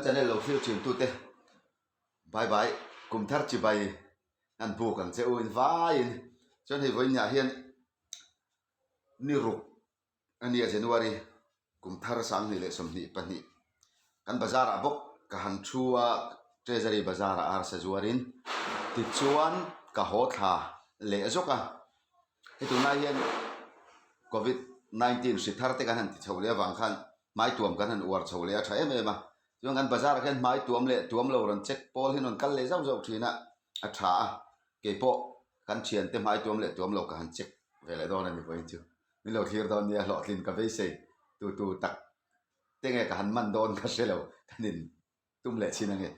channel lo thlir thin tute bye bye kum thar chibai an buk ang che u in vaiin chuan hei vawiinah hian ni ruk a nia January kum thar 2022 kan bazar ah bawk ka han thu a treasury bazar ah arsa zuarin tichuan ka haw thla leh zawk a hei tunlai hian covid 19 hri thar te kan han ti chho leh avang khan hmai tuam kan han uar chho leh a tha em em a chuan kan bazar ah hian hmai tuam leh tuam lo rawn check pawl hi an rawn kal leh zauh zauh thin a a tha a keipawh kan thiante hmai tuam leh tuam lo ka han check ve leh dawn a ni vawiin chu. Min lo thlir dawn nia hlawhtlin ka beisei tu tu tak te nge ka han man dawn ka hre lo kan in tum leh chin ange.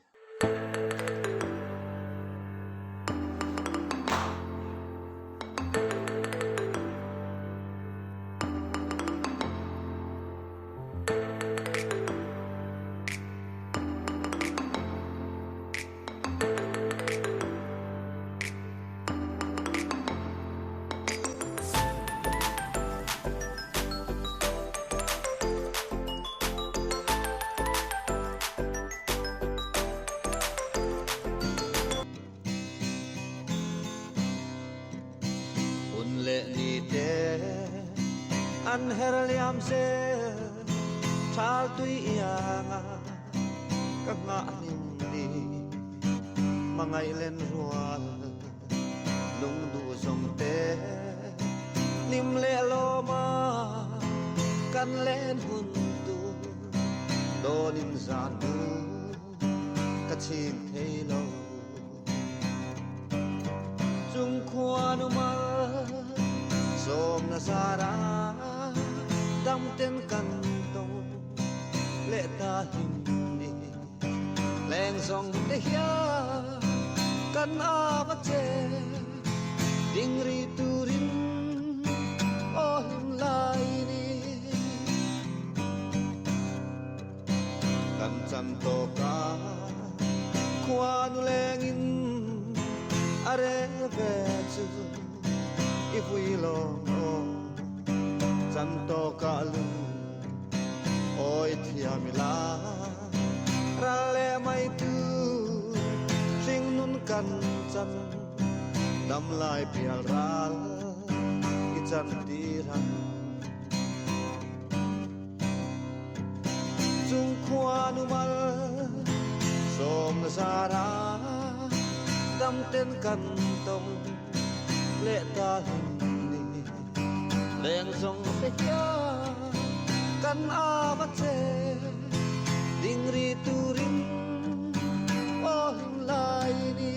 Hun leh ni te an her liam zel thal tui ianga ka nghah hlim ni hmangaih len rual lung duh zawng te hlim leh lawm a kan len hun tur dawn in zan bu ka chhing thei lo chung khuanu mal sawmna zara dam ten kan tawng leh ta hlim ni leng zawng te hian kan ava che ding ri turin aw hlim lai ni kan chan tawk a khuanu lengin a rel ve chu i vui lawng aw chan tawk ah lu Awi thiam ila ral leh mai tu hringnun kan chan dam lai pial ral i chan tir ang. Chung khuanu mal sawmna zara dam ten kan tawng leh ta hlim ni. Leng zawng te hian kan ava che ding ri turin aw hlim lai ni.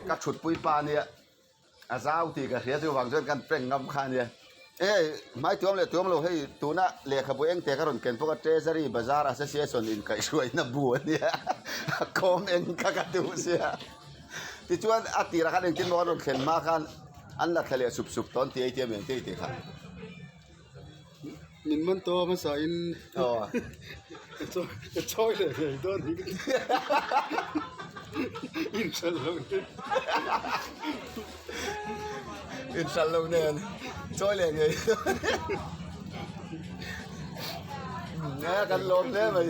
Ka thutpui pa nia a zau tih ka hria chuvang chuan kan prank ngam kha ania e hmai tuam leh tuam lo hei tuna lehkhabu eng te ka rawn ken bawk a treasury bazar association inkaihhruaina bu ania a kawm eng kha ka duh sia tichuan a tirah khan engtin maw an rawn thlen hma khan an la thla leh sup sup tawh an ti ei tia mi ang tih kha. Min man tawh a hmasa in ka chawi leh ngei dawn hi inhralh lo nen inhralh lo nen chawi leh ngei dawn nge kan lawm hle mai.